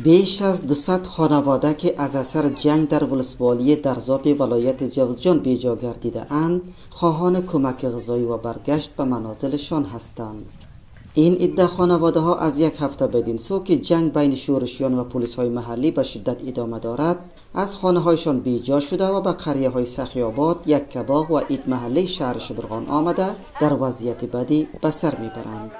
بیش از 200 خانواده که از اثر جنگ در ولسوالی درزاب ولایت جوزجان بیجا گردیده اند، خواهان کمک غذایی و برگشت به منازلشان هستند. این عده خانواده ها از یک هفته بدین سو که جنگ بین شورشیان و پلیس های محلی به شدت ادامه دارد، از خانه هایشان بیجا شده و به قریه های سخی آباد، یکه باغ و عید محله شهر شبرغان آمده در وضعیت بدی به سر میبرند.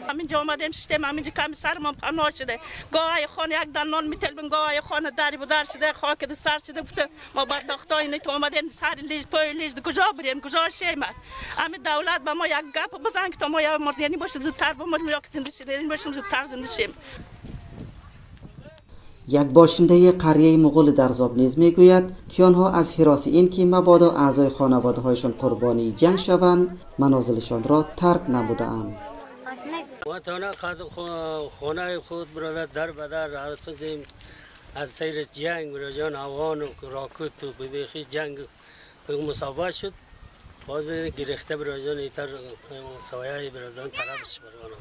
همینجا آمدیم شدیم، همینجا کمی سرمان پناه شده. گاه خانه یک دن نان میتلبن، گاه خانه دری و در شده، خاک ده سر شده بوده. ما بدبختا اینه تو آمدیم سر لیج پای لیج، کجا بریم، کجا شیم؟ همین دولت به ما یک گپ بزن که تا ما یا مردنی باشیم زودتر بمریم یا که زنده شدنی باشیم زودتر زنده شیم. یک باشنده قریه مغول درزاب نیز میگوید که آنها از هراس این که مبادا اعضای خانواده هایشان قربانی جنگ شوند، منازلشان را ترک نموده‌اند. ما تانه خانه خود برادر در بدر از خودیم از سیر جنگ برادر افغان و راکت و بیخی جنگ مصابه شد، باز گرفته برادر ایتر سایه برادر طرفش برادر.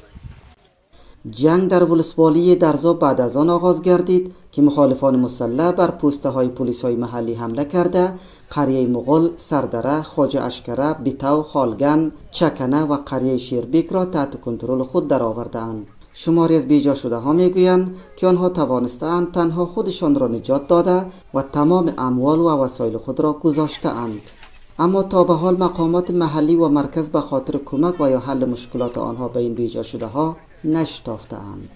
جنگ در ولسوالی درزاب بعد از آن آغاز گردید که مخالفان مسلح بر پوسته های پلیس های محلی حمله کرده، قریه مغول، سردره، خواجه اشکره، بیتاو، خالگن، چکنه و قریه شیربیک را تحت کنترل خود درآورده‌اند. شماری از بیجا شده ها میگویند که آنها توانستند تنها خودشان را نجات داده و تمام اموال و وسایل خود را گذاشته اند. اما تا به حال مقامات محلی و مرکز به خاطر کمک و یا حل مشکلات آنها به این بیجا شده ها نشتافته‌اند.